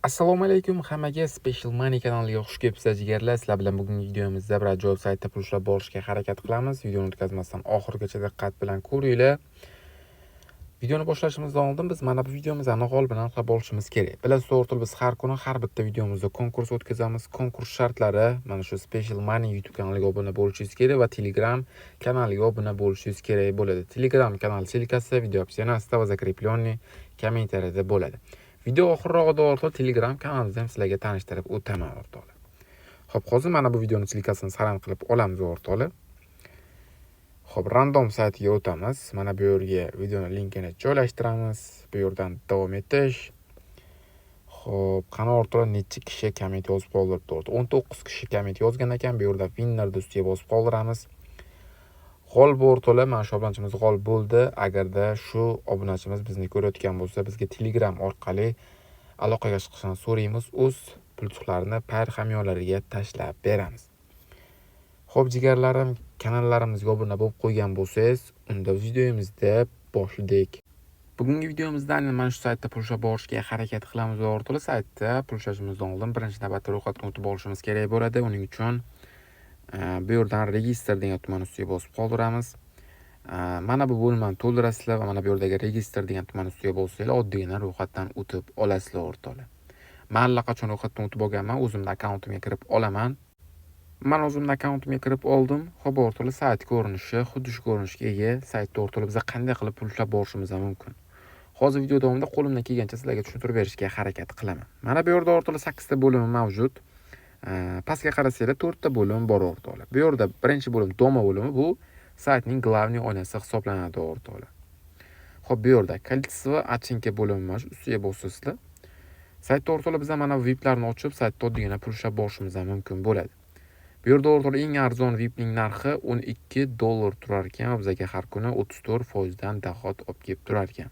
Assalomu alaykum hammaga, Special Money kanaliga xush kelibsizlar, jigarlar. Sizlar bilan bugungi videomizda bir ajoyib saytda pul ishlab borishga harakat qilamiz. Videoni o'tkazmasdan oxirigacha diqqat bilan ko'ringlar. Videoni boshlashimizdan oldin biz mana bu videomizni g'olibini aniqlab olishimiz kerak. Bilasiz, o'rtoqlar, biz har kuni har bitta videomizda konkurs o'tkazamiz. Konkurs shartlari: mana shu Special Money YouTube kanaliga obuna bo'lishingiz kerak va Telegram kanaliga obuna bo'lishingiz kerak bo'ladi. Telegram kanal ссылка si video описание sida va закрепленный kommentariyada bo'ladi. Video oxirrog'ida, o'rtoqlar, Telegram kanalimizni ham sizlarga tanishtirib o'taman, o'rtoqlar. Xo'p, hozir mana bu videoni ссылка sini сохран qilib olamiz, o'rtoqlar. Xo'p, random saytiga o'tamiz. Mana bu yerga videoni linkini joylashtiramiz. Bu yerdan davom etish. Xo'p, qani, o'rtoqlar, necha kishi komment yozib qoldiribdi, o'rtoqlar? 19 kishi komment yozgan ekan. Bu yerda winnerni ustiga bosib qoldiramiz. G'olib, o'rtoqlar, mana shu obunachimiz g'olib bo'ldi. Agarda shu obunachimiz bizni ko'rayotgan bo'lsa, bizga Telegram orqali aloqaga chiqishini so'raymiz. O'z pul yutuqlarini Payeer hamyonlariga tashlab beramiz. Xo'p, jigarlarim, kanallarimizga obuna bo'lib qo'ygan bo'lsangiz, unda videomizda boshladik. Bugungi videomizda aynan mana shu saytda pul ishlab borishga harakat qilamiz, o'rtoqlar. Saytda pul ishlashimizdan oldin birinchi navbatda ro'yxatdan o'tib olishimiz kerak bo'ladi. Uning uchun bu yerdan register degan tugmani ustiga bosib qoldiramiz. Mana bu bo'limani to'ldirasizlar va mana bu yerdagi register degan tugmani ustiga bossanglar, oddiygina ro'yxatdan o'tib olasizlar, o'rtoqlar. Man allaqachon ro'yxatdan o'tib olganman, o'zimni akkauntimga kirib olaman. Man o'zimni akkauntimga kirib oldim. Xo'p, o'rtoqlar, sayt ko'rinishi xuddi shu ko'rinishga ega. Saytda, o'rtoqlar, biza qanday qilib pul ishlab borishimiz ham mumkin. Hozir video davomida qo'limdan kelgancha sizlarga tushuntirib berishga harakat qilaman. Mana bu yerda, o'rtoqlar, 8 ta bo'limi mavjud. Pastga qarasanglar, to'rtta bo'lim bor, o'rtoqlar. Bu yerda birinchi bo'lim, дома bo'limi, bu saytning главный oynasi hisoblanadi, o'rtoqlar. Xo'p, bu yerda количество оценка bo'limi mana shu ustiga bosasizlar. Saytda, o'rtoqlar, biz mana bu VIPlarni ochib, saytda oddiygina pul ishlab borishimiz ham mumkin bo'ladi. Bu yerda, o'rtoqlar, eng arzon VIPning narxi 12 dollar turar ekan va bizga har kuni 34 foizdan доход olib kelib turar ekan.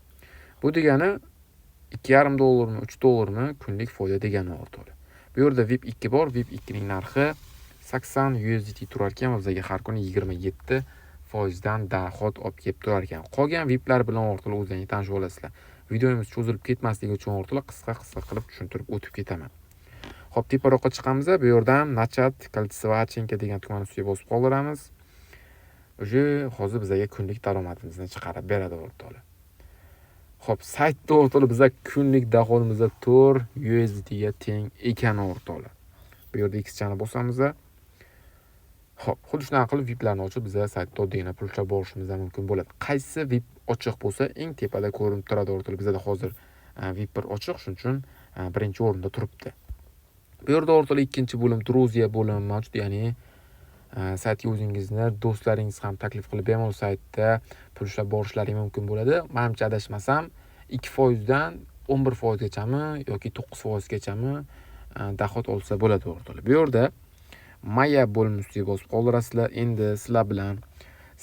Bu degani 2,5 dollarmi, 3 dollarmi kunlik foyda degani, o'rtoqlar. Bu yerda VIP 2 bor. VIP 2 ning narxi 80 USDT turar ekan va bizga har kuni 27 foizdan доход olib kelib turar ekan. Qolgan VIPlar bilan, o'rtoqlar, o'zlaringiz tanishib olasizlar. Videomiz cho'zilib ketmasligi uchun, o'rtoqlar, qisqa-qisqa qilib tushuntirib o'tib ketaman. Xo'p, teparoqqa chiqamiz. Bu yerdan начать количество оценка degan tugmani ustiga bosib qoldiramiz. Уже hozir bizga kunlik daromadimizni chiqarib beradi, o'rtoqlar. Xo'p, saytda, o'rtoqlar, biza kunlik доход imiz 4 USDT ga teng ekan, o'rtoqlar. Bu yerda X chani bosamiz. Xo'p, xuddi shunaqa qilib VIPlarni ochib, biza saytda oddiygina pul ishlab borishimiz ham mumkin bo'ladi. Qaysi VIP ochiq bo'lsa, eng tepada ko'rinib turadi, o'rtoqlar. Bizada hozir VIP 1 ochiq, shuning uchun birinchi o'rinda turibdi. Bu yerda, o'rtoqlar, ikkinchi bo'lim, друзья bo'limi mavjud, ya'ni saytga o'zingizni do'stlaringiz ham taklif qilib bemalol saytda pul ishlab borishlari mumkin bo'ladi. Manimcha, adashmasam, 2 foizdan 11 foizgachami yoki 9 foizgachami доход olsa bo'ladi, o'rtoqlar. Bu yerda моя bo'limi ustiga bosib qoldirasizlar. Endi sizlar bilan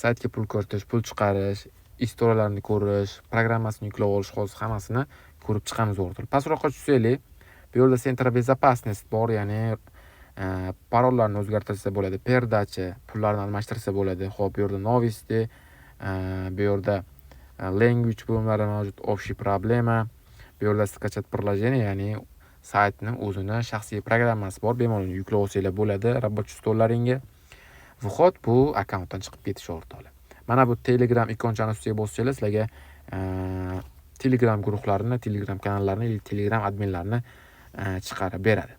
saytga pul kiritish, pul chiqarish, история larni ko'rish, programmasini yuklab olish, hozir hammasini ko'rib chiqamiz, o'rtoqlar. Pastroqqa tushsaylik, bu yerda центр безопасность bor, ya'ni parollarni o'zgartirsa bo'ladi, передача, pullarni almashtirsa bo'ladi. Xo'p, bu yerda новости, bu yerda language bo'limlari mavjud, общий проблема, bu yerda скачать приложение, ya'ni saytni o'zini shaxsiy programmasi bor, bemalol yuklab olsanglar bo'ladi рабочий стол laringga. Выход, bu akkauntdan chiqib ketish, o'rtoqlar. Mana bu Telegram ikonchani ustiga bossanglar, sizlarga Telegram guruhlarini, Telegram kanallarini или Telegram adminlarini chiqarib beradi.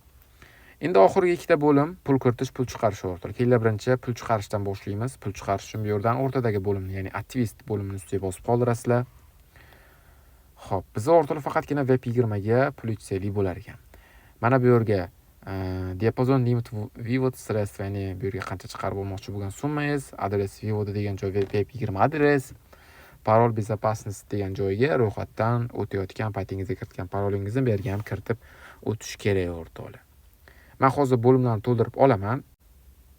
Endi oxirgi ikkita bo'lim: pul kiritish, pul chiqarish, o'rtoqlar. Kelinglar, birinchi pul chiqarishdan boshlaymiz. Pul chiqarish uchun bu yerdan o'rtadagi bo'limni, ya'ni aktivist bo'limini ustiga bosib qoldirasizlar. Xo'p, biz, o'rtoqlar, faqatgina BEP 20 ga pul yechsaylik bo'lar ekan. Mana bu yerga диапазон лимит вывод средств, ya'ni bu yerga qancha chiqarib olmoqchi bo'lgan summangiz, адрес вывода degan joy BEP 20 adres, пароль безопасность degan joyga ro'yxatdan o'tayotgan paytingizda kiritgan parolingizni bu yerga ham kiritib o'tish kerak, o'rtoqlar. Man hozir bo'limlarni to'ldirib olaman.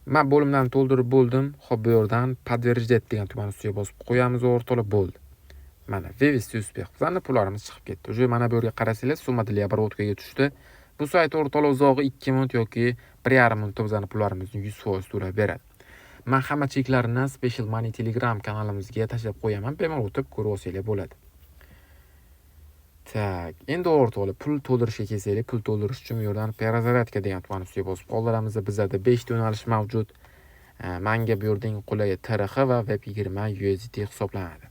Man bo'limlarni to'ldirib bo'ldim. Xo'p, bu yerdan подтверждать degan tugmani ustiga bosib qo'yamiz, o'rtoqlar, bo'ldi. Mana, вывести успех. Bizani pullarimiz chiqib ketdi. Уже mana bu yerga qarasanglar, сумма для обработка ga tushdi. Bu sayt, o'rtoqlar, uzog'i 2 minut yoki 1,5 minutda bizani pullarimizni 100% to'lab beradi. Man hamma cheklarini Special Money Telegram kanalimizga tashlab qo'yaman. Bemalol o'tib ko'rib olsanglar bo'ladi. Так, endi o'rtoqlar, pul to'ldirishga kelsak, pul to'ldirish uchun bu yerdan "Перезарядка" degan tugmani ustiga bosib qoldiramiz. Bizada 5 ta yo'nalish mavjud. Manga bu yerda eng qulayi TRX va BEP20 USDT hisoblanadi.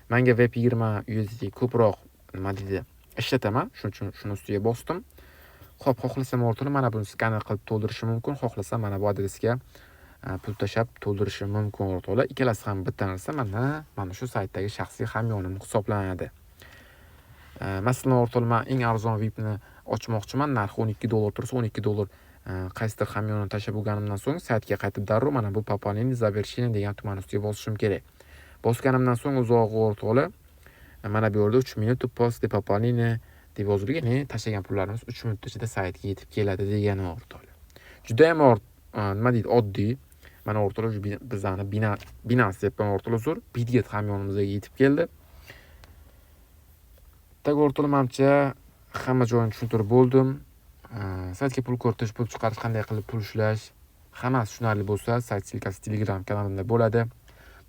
Manga BEP20 USDT ko'proq, nima deydi, ishlataman. Shuning uchun shuni ustiga bosdim. Xo'p, xohlasam, o'rtoqlar, mana buni skaner qilib to'ldirishim mumkin, xohlasam, mana bu adresga pul tashlab to'ldirishim mumkin, o'rtoqlar. Ikkalasi ham bitta narsa, mana shu saytdagi shaxsiy hamyonim hisoblanadi. Masalan, o'rtoqlar, man eng arzon VIPni ochmoqchiman. Narxi 12 dollar tursa, 12 dollar qaysidir hamyonni tashlab bo'lganimdan so'ng saytga qaytib darrov mana bu "Пополнение завершение" degan tugmani ustiga bosishim kerak. Bosganimdan so'ng uzog'i, o'rtoqlar, mana bu yerda 3 минут после пополнения deb yozilgan, ya'ni tashlagan pullarimiz 3 minut ichida saytga yetib keladi degani, o'rtoqlar. Judayam, nima deydi, oddiy. Mana, o'rtoqlar, bizani Binance deyapman, o'rtoqlar, uzr, Bitget hamyonimizga yetib keldi. Так, o'rtoqlar, manimcha, hamma joyini tushuntirib bo'ldim. Saytga pul kiritish, pul chiqarish, qanday qilib pul ishlash, hammasi tushunarli bo'lsa, sayt ссылка si Telegram kanalimda bo'ladi.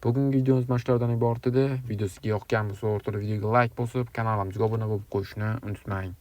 Bugungi videomiz mana shulardan iborat edi. Video sizga yoqqan bo'lsa, o'rtoqlar, videoga layk bosib, kanalimizga obuna bo'lib qo'yishni unutmang.